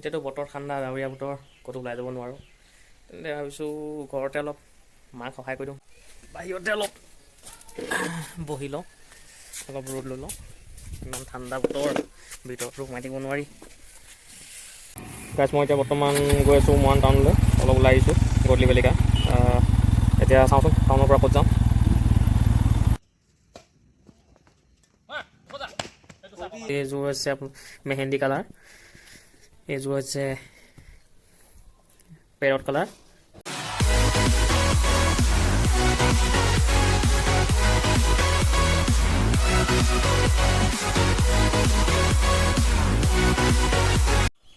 এতিয়াতো বতৰ ঠাণ্ডা, ডাৱৰীয়া বতৰ, ক'তো ওলাই যাব নোৱাৰোঁ। তেন্তে ভাবিছোঁ ঘৰতে অলপ মাক সহায় কৰি দিওঁ, বাহিৰতে অলপ বহি লওঁ, অলপ ৰ'দ লৈ লওঁ। ইমান ঠাণ্ডা বতৰ, ভিতৰতো সোমাই থাকিব নোৱাৰি। গাইজ, মই এতিয়া বৰ্তমান গৈ আছোঁ মৰাণ টাউনলৈ, অলপ ওলাই আহিছোঁ গধূলি বেলিকা। এতিয়া চাওঁচোন টাউনৰ পৰা ক'ত যাওঁ। এইযোৰ হৈছে মেহেন্দি কালাৰ, এইযোৰ হৈছে পেৰট কালাৰ।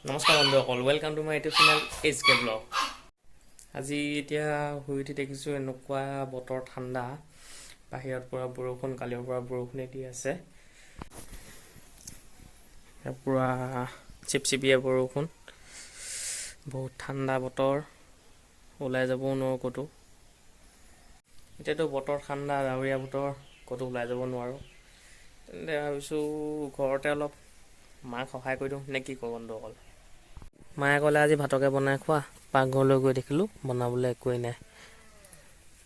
নমস্কাৰ বন্ধুসকল, welcome to my YouTube channel HK Vlog। আজি এতিয়া শুই উঠি দেখিছোঁ এনেকুৱা বতৰ ঠাণ্ডা, বাহিৰত পূৰা বৰষুণ, কালিৰ পৰা বৰষুণে দি আছে, পূৰা চিপচিপীয়া বৰষুণ, বহুত ঠাণ্ডা বতৰ, ওলাই যাবও নোৱাৰোঁ ক'তো। এতিয়াতো বতৰ ঠাণ্ডা, ডাৱৰীয়া বতৰ, ক'তো ওলাই যাব নোৱাৰোঁ। তেন্তে ভাবিছোঁ ঘৰতে অলপ মাক সহায় কৰি দিওঁ নে কি কওঁ বন্ধুসকল। মায়ে ক'লে আজি ভাতকে বনাই খোৱা। পাকঘৰলৈ গৈ দেখিলোঁ বনাবলৈ একোৱেই নাই।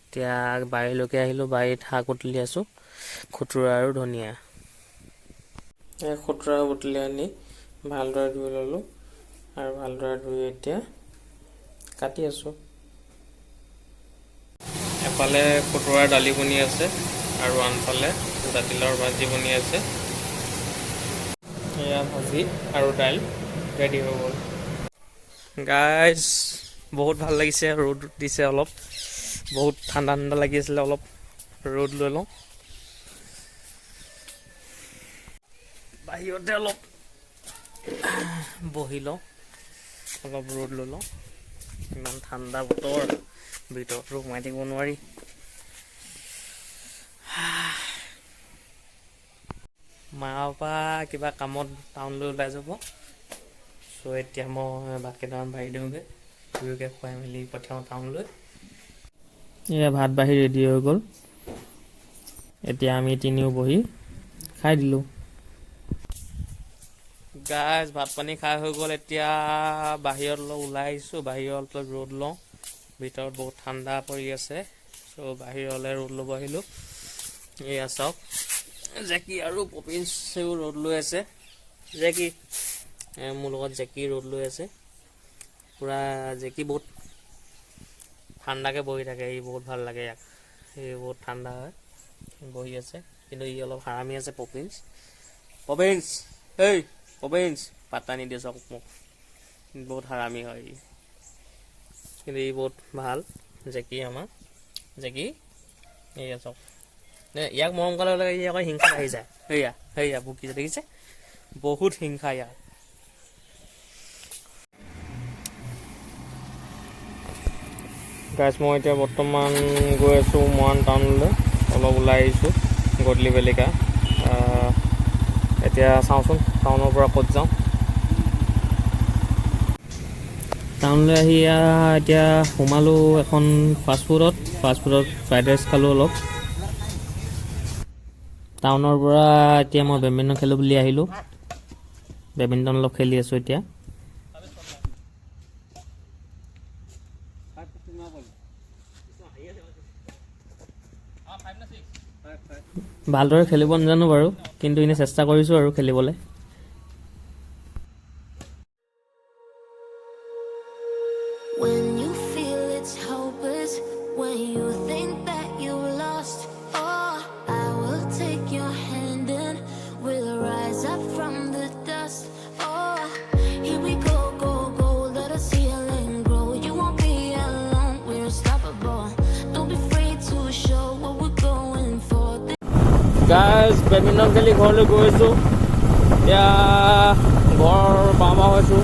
এতিয়া বাৰীলৈকে আহিলোঁ, বাৰীত শাক উতলি আছোঁ, খুতুৰা আৰু ধনিয়া। এই খুতুৰা বুটলি আনি ভালদৰে ধুই ল'লোঁ আৰু ভালদৰে ধুই এতিয়া কাটি আছোঁ। এফালে খুতুৰাৰ দালি বনি আছে আৰু আনফালে জাতিলাওৰ ভাজি বনি আছে। এয়া ভাজি আৰু দাইল ৰেডি হৈ গ'ল। গাইজ, বহুত ভাল লাগিছে, ৰ'দ দিছে অলপ, বহুত ঠাণ্ডা ঠাণ্ডা লাগি আছিলে, অলপ ৰ'দ লৈ লওঁ, বাহিৰতে অলপ বহি লওঁ, অলপ ৰ'দ লৈ লওঁ। ইমান ঠাণ্ডা বতৰ, ভিতৰতো সোমাই থাকিব নোৱাৰি। মা পাপা কিবা কামত টাউনলৈ ওলাই যাব। চ' এতিয়া মই ভাত কেইটামান বাঢ়ি দিওঁগৈ, দুয়োকে খুৱাই মেলি পঠিয়াওঁ টাউনলৈ। এয়া ভাত বাঢ়ি ৰেডি হৈ গ'ল, এতিয়া আমি তিনিও বহি খাই দিলোঁ। গাইজ, ভাত পানী খাই হৈ গ'ল। এতিয়া বাহিৰত অলপ ওলাই আহিছোঁ, বাহিৰত অলপ ৰ'দ লওঁ, ভিতৰত বহুত ঠাণ্ডা পৰি আছে। চ' বাহিৰলৈ ৰ'দ ল'ব আহিলোঁ। এয়া চাওক, জেকি আৰু পপিনছেও ৰ'দ লৈ আছে। জেকি মোৰ লগত জেকি ৰ'দ লৈ আছে পূৰা। জেকি বহুত ঠাণ্ডাকৈ বহি থাকে, ই বহুত ভাল লাগে ইয়াক, সি বহুত ঠাণ্ডা হয় বহি আছে। কিন্তু ই অলপ হাৰামি আছে পপিনছ। পপিনছ, এই পপিনছ পাত্তা নিদিয়ে চাওক মোক, বহুত হাৰামি হয় ই, কিন্তু ই বহুত ভাল জেকি, আমাৰ জেকি। এইয়া চাওক, ইয়াক মৰম কৰাৰ লগে লগে ই আকৌ হিংসা আহি যায়। সেয়া সেয়া ভুকিছে, দেখিছে, বহুত হিংসা ইয়াৰ। গাইজ, মই এতিয়া বৰ্তমান গৈ আছোঁ মৰাণ টাউনলৈ, অলপ ওলাই আহিছোঁ গধূলি বেলিকা। এতিয়া চাওঁচোন টাউনৰ পৰা ক'ত যাওঁ। টাউনলৈ আহি এতিয়া সোমালোঁ এখন ফাষ্টফুডত, ফাষ্টফুডত ফ্ৰাইড ৰাইচ খালোঁ অলপ। টাউনৰ পৰা এতিয়া মই বেডমিণ্টন খেলোঁ বুলি আহিলোঁ, বেডমিণ্টন অলপ খেলি আছোঁ এতিয়া। ভালদৰে খেলিব নাজানো বাৰু, কিন্তু এনেই চেষ্টা কৰিছোঁ আৰু খেলিবলৈ। When you feel it's hopeless, when you think that you lost, oh, I will take your hand and we'll rise up from the dust. Oh, here we go, go, go, let us heal and grow. You won't be alone, we're unstoppable. Don't be afraid to show what we're going for. Guys, badminton খেলি ঘৰলৈ গৈ আছোঁ, এতিয়া ঘৰ পাওঁ পাওঁ হৈছোঁ।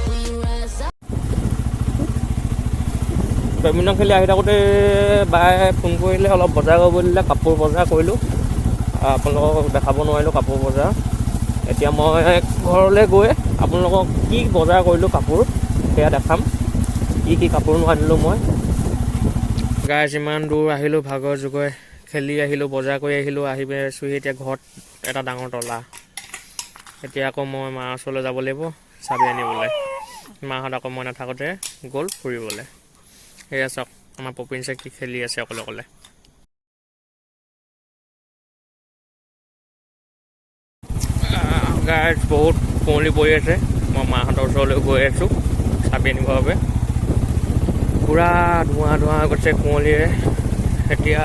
We rise up. Badminton খেলি আহি থাকোঁতে বায়ে ফোন কৰিলে, অলপ বজাৰ কৰিব দিলে, কাপোৰ বজাৰ কৰিলোঁ, আপোনালোকক দেখাব নোৱাৰিলোঁ কাপোৰ বজাৰ। এতিয়া মই ঘৰলৈ গৈ আপোনালোকক কি বজাৰ কৰিলোঁ কাপোৰ সেয়া দেখাম, কি কি কাপোৰনো আনিলোঁ মই। গাইজ, ইমান দূৰ আহিলোঁ, ভাগৰ যুগৰে খেলি আহিলোঁ, বজাৰ কৰি আহিলোঁ, আহি পাইছোঁহি এতিয়া ঘৰত এটা ডাঙৰ তলা। এতিয়া আকৌ মই মাৰ ওচৰলৈ যাব লাগিব চাবি আনিবলৈ। মাহঁত আকৌ মই নাথাকোঁতে গ'ল ফুৰিবলৈ। এয়া চাওক, আমাৰ পপিনছে কি খেলি আছে অকলে অকলে। গাইজ, বহুত কুঁৱলী পৰি আছে। মই মাহঁতৰ ওচৰলৈ গৈ আছোঁ চাবি আনিবৰ বাবে। পূৰা ধোঁৱা ধোঁৱা হৈ গৈছে কুঁৱলীৰে। এতিয়া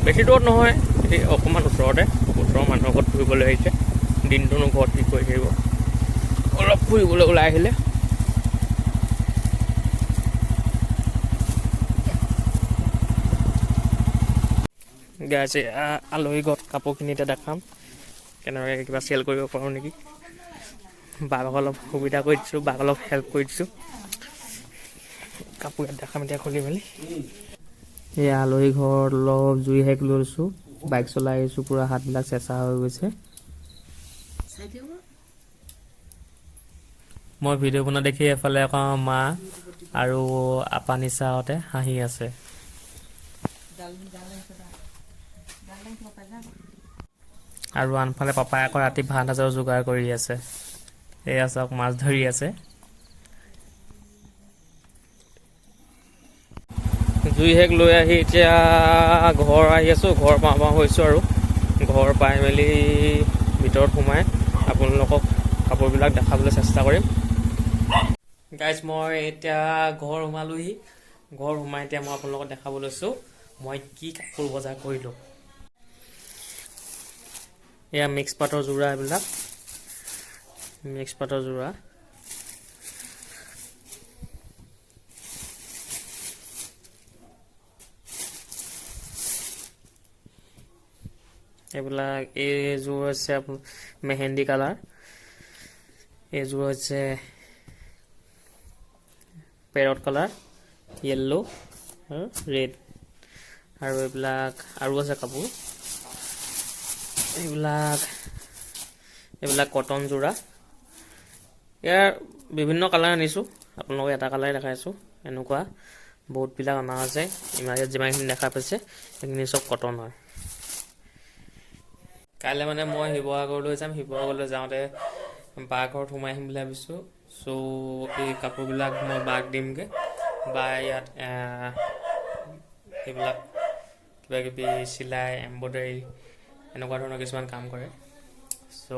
বেছি দূৰত নহয়, এই অকণমান ওচৰতে। ওচৰৰ মানুহৰ ঘৰত ফুৰিবলৈ আহিছে। দিনটোনো ঘৰত কি কৰি থাকিব, অলপ ফুৰিবলৈ ওলাই আহিলে। গাইজ, আলহী ঘৰত কাপোৰখিনি এতিয়া দেখাম, কেনেবাকৈ কিবা চেল কৰিব পাৰোঁ নেকি। বাক অলপ সুবিধা কৰি দিছোঁ, বাক অলপ হেল্প কৰি দিছোঁ। কাপোৰ ইয়াত দেখাম এতিয়া খুলি মেলি। এয়া আলহী ঘৰত অলপ জুই সেক লৈছোঁ, বাইক চলাই আহিছোঁ, পূৰা হাতবিলাক চেঁচা হৈ গৈছে। মই ভিডিঅ' বনোৱা দেখি এফালে আকৌ মা আৰু আপা নিচাহঁতে হাঁহি আছে। আৰু আনফালে পাপাই আকৌ ৰাতি ভাত সাজৰ যোগাৰ কৰি আছে। এয়া চাওক, মাছ ধৰি আছে। জুই সেক লৈ আহি এতিয়া ঘৰ আহি আছোঁ। ঘৰ পাওঁ পাওঁ হৈছোঁ আৰু ঘৰ পাই মেলি ভিতৰত সোমাই আপোনালোকক কাপোৰবিলাক দেখাবলৈ চেষ্টা কৰিম। গাইজ, মই এতিয়া ঘৰ সোমালোহি। ঘৰ সোমাই এতিয়া মই আপোনালোকক দেখাব লৈছোঁ মই কি কাপোৰ বজাৰ কৰিলোঁ। এয়া মিক্স পাটৰ যোৰা, এইবিলাক মিক্স পাটৰ যোৰা। এইবিলাক এইযোৰ হৈছে মেহেন্দি কালাৰ, এইযোৰ হৈছে পেৰট কালাৰ, য়েল্ল' আৰু ৰেড। আৰু এইবিলাক আৰু আছে কাপোৰ। এইবিলাক কটন যোৰা। ইয়াৰ বিভিন্ন কালাৰ আনিছোঁ, আপোনালোকক এটা কালাৰে দেখাইছোঁ। এনেকুৱা বহুতবিলাক অনা আছে। ইমান ইয়াত যিমানখিনি দেখা পাইছে সেইখিনি চব কটন হয়। কাইলৈ মানে মই শিৱসাগৰলৈ যাম। শিৱসাগৰলৈ যাওঁতে বা ঘৰত সোমাই আহিম বুলি ভাবিছোঁ। চ' এই কাপোৰবিলাক মই বাক দিমগৈ। বা ইয়াত এইবিলাক কিবা কিবি চিলাই, এম্ব্ৰইডাৰী এনেকুৱা ধৰণৰ কিছুমান কাম কৰে। চ'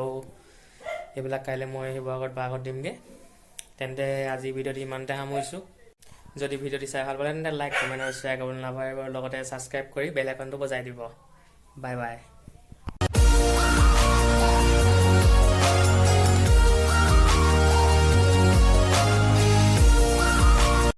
এইবিলাক কাইলৈ মই শিৱসাগৰত বা ঘৰত দিমগৈ। তেন্তে আজি ভিডিঅ'টো ইমানতে সামৰিছোঁ। যদি ভিডিঅ'টি চাই ভাল পালে তেন্তে লাইক, কমেণ্ট আৰু শ্বেয়াৰ কৰিবলৈ নাপাহৰিব। লগতে ছাবস্ক্ৰাইব কৰি বেল আইকনটো বজাই দিব। Bye bye.